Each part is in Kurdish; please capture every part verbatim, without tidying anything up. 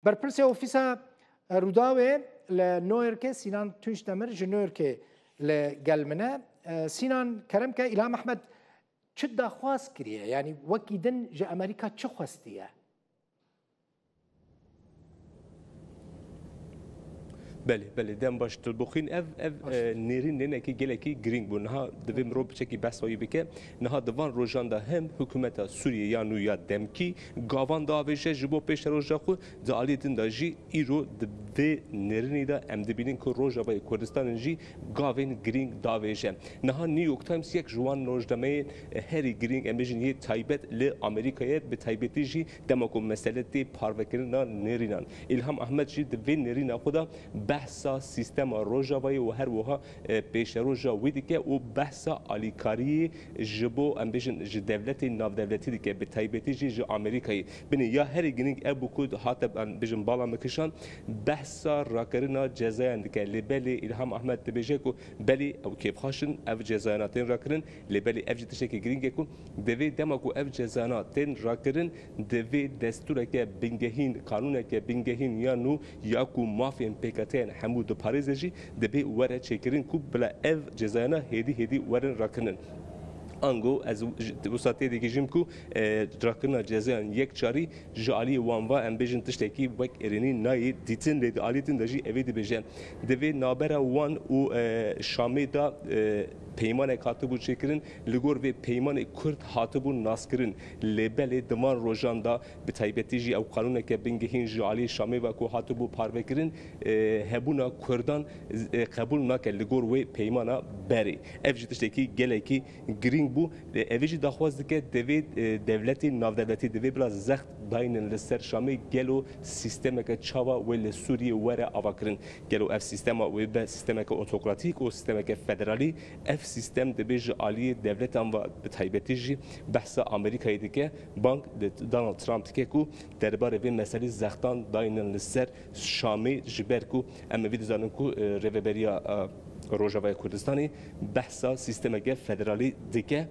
Berpirsê Ofîsa Rûdawê li New Yorkê Sînan Tunç Demir ji New Yorkê li gel min e. E, Sînan, kerem ke, Îlham Ehmed çi daxwaz kiriye? Yanî wekî din ji Amerîka çi xwestiye? Belê, belê, dem baş tu bixwîn. Ev, ev e, nêrîn nêrînekî gelekî girîng bû. Niha divê mirov piçekî behsa wî bike. Niha di van rojan de hem hikûmeta Sûriyê ya nû ya demkî gavan diavêje ji bo pêşeroja xwe, di alî din de jî îro di vê nêrînî de em dibînin ku Rojavayê Kurdistanê jî gavên girîng davêje. Niha New York Times yek ji wan rojnameyên herî girîng, em bêjin yê taybet li Amerîkayê, bi taybetî jî dema ku mesele tê parvekirina nêrînan. Îlham Ehmed jî di vê nêrîna xwe de behsa sîstema Rojavayê û her wiha e, pêşeroja wî dike û behsa alîkariyê ji bo, em bêjin, ji dewletên navdewletî dike, bi taybetî jî ji Amerîkayê. Binê ya herî girîng ev bû ku hate, em bêjin, bala min kişand, behsa rakirina cezayan dike. Lê belê Îlham Ehmed dibêje ku belê ew kêfxweş in, ev cezayana tên rakirin, lê belê ev jî tiştekî girîng e ku divê dema ku ev cezayana tên rakirin, divê destûreke bingehîn, qanûneke bingehîn ya nû ya ku mafên pêketeyan hemû diparêze jî divê were çêkirin ku bila ev cezayana hêdî hêdî werin rakirinin. Ango ez ji, wisa tê digihîjim ku, e, rakirina cezayan yekcarî ji aliyê wan va, em bêjin, tiştekî wek erênî nayê dîtin, lê di alî din de jî evê dibêje. Divê nabera wan û, e, Şamê de, e, peymanek hatibû çêkirin, li gor vê peymanê Kurd hatibû naskirin. Lê belê di van rojan de, bi taybetî jî ew qanûneke bingehîn ji alî Şamê ve ku hatibû parvekirin, e, hebûna Kurdan, e, qebûl nake li gor wê peymana berê. Ev jî tiştekî gelekî girîng bû. E, evê jî daxwaz dike, divê, e, dewletên navdewletî divê bila zext daynin li ser Şamê, gelo sîstemeke çawa wê li Sûriyê were avakirin. Gelo ev sîstema wê be sîstemeke otokratîk û sîstemeke federalî? Ev sîstem dibê ji aliyê dewletan ve, bi taybetî jî behsa Amerîkayê dike. Bang li Donald Trump dike ku derbarê vê meselê zextan daynin li ser Şamê, ji ber ku em ê vî dizanin ku, e, Rêveberiya, e, Rojavaya Kurdistanê behsa sîstemeke federalî dike.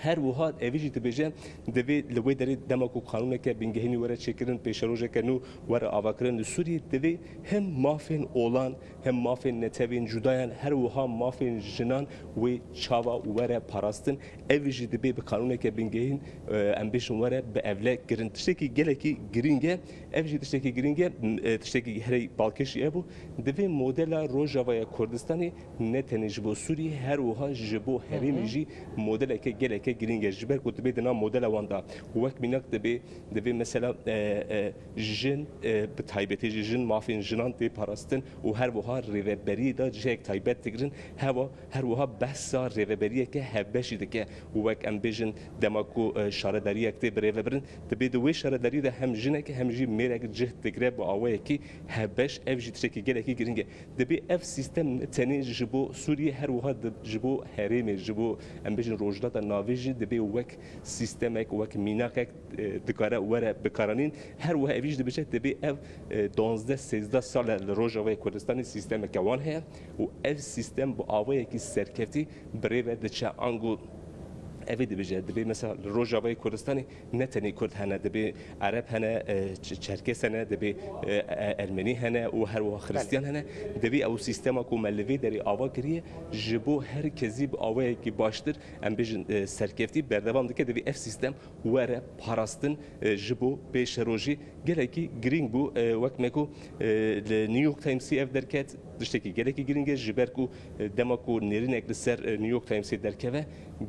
Her wiha evî jî dibêje, divê li wê derê dema ku qanûneke bingehînî were çêkirin, pêşerojeke nû were avakirin li Sûriyê, divê hem mafên olan, hem mafên netewên cudayan, her wiha mafên jinan wê çawa were parastin. Ev jî dibê bi qanûneke bingehîn, e, em bêjin, were bi evle kirin. Tiştekî gelekî girîng e. Ev jî tiştekî girîng e. M-, e, tiştekî herî balkêş jî ev bû. Divê modela Rojavaya Kurdistanê ne tenê ji bo Sûriyê, her wiha ji bo herêmê jî modeleke geleke girîng e. Ji ber ku dibê di nav modela wan de, wek mînak dibê, divê mesela, e, e, jin, e, bi taybetî jî jin, mafên jinan tê parastin û her wiha rêveberiyê de cihek taybet digirin. Hewa, her wiha behsa rêveberiyeke hevbeşî dike. Wek em bêjin, dema ku, e, şaredariyek tê birêvebirin, dibê di wê şaredariyê de hem jinek hem jî mêrek cih digire bi awayekî hevbeş. Ev jî tiştekî gelekî girîng e. Dibê ev sîstem ne tenê ji bo Sûriyê, her wiha di, ji bo herêmê, ji bo, em bêjin, Rojhilata Navîn jî dibê wek sîstemek, wek mînakek, e, dikare were bikaranîn. Her wiha evî jî dibêje, dibê ev, e, duwazdeh sêzdeh sal e li Rojavayê Kurdistanê sîstemeke wan heye û ev sîstem bi awayekî serkeftî birêve diçe. Ango evê dibêje, dibê mesela li Rojavayê Kurdistanê ne tenê Kurd hene, dibê Ereb hene, e, Ç-, Çerkes hene, dibê, e, e, Ermenî hene û her wiha Xiristiyan hene. Dibê ew sîstema ku me li vê derê ava kiriye, ji bo her kesî bi awayekî baştir, em bêjin, e, serkeftî berdewam dike. Dibê ev sîstem were parastin, e, ji bo pêşerojî. Gelekî girîng bû, e, wek me ku, e, li New York Timesî ev derket, tiştekî gelekî girîng e, ji ber ku, e, dema ku nêrînek li ser, e, New York Timesê derkeve,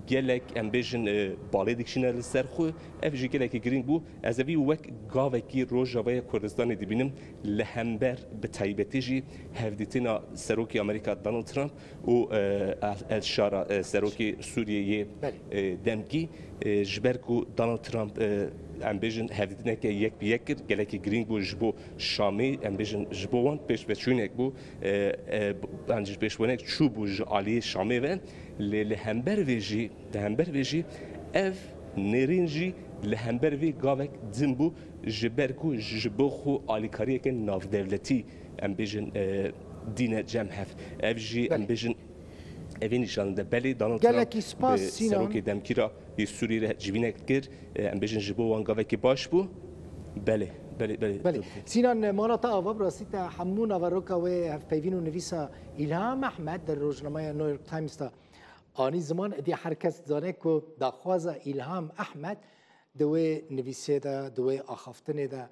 gelek, em bêjin, e, balê dikişîne li ser xwe. Ev jî gelekî girîng bû. Ez evî wek gavekî Rojavaya Kurdistanê dibînim, li hember bi taybetî jî hevdîtina Serokê Amerîka Donald Trump û, e, El, El Şara, e, Serokê Sûriyê yê, Belê. e, demkî, e, ji ber ku Donald Trump, e, em bêjin, hevdîtineke yek bi yek kir, gelekî girîng bû ji bo Şamê, em bêjin, ji bo wan pêşveçûnek bû, e, e, b-, yan jî pêşveçûnek çûbû ji aliyê Şamê ve, lê li hember vê jî, li hember vê jî ev nêrîn jî li hember vê gavek din bû, ji ber ku ji bo xwe alîkariyeke navdewletî, em bêjin, e, dîne cem hev. Ev jî, em Belê. bêjin, evê nîşan dide. Belê, Donald Trump Gelekî spas, bi Sinan. serokê demkî re yê Sûriyê re civînek kir. E, em bêjin ji bo wan gavekî baş bû. Belê. Belê, belê. Belê. Sînan, mala te ava, bi rastî te hemû naveroka wê hevpeyvîn û nivîsa Îlham Ehmed di rojnameya New York Times de anî ziman. Êdî her kes dizane ku daxwaza Îlham Ehmed di wê nivîsê de, di wê axaftinê de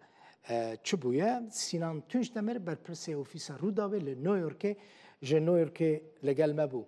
e, çi bûye. Sînan Tunçdemir, berpirsê ofîsa Rûdawê li New Yorkê, ji New Yorkê li gel me bû.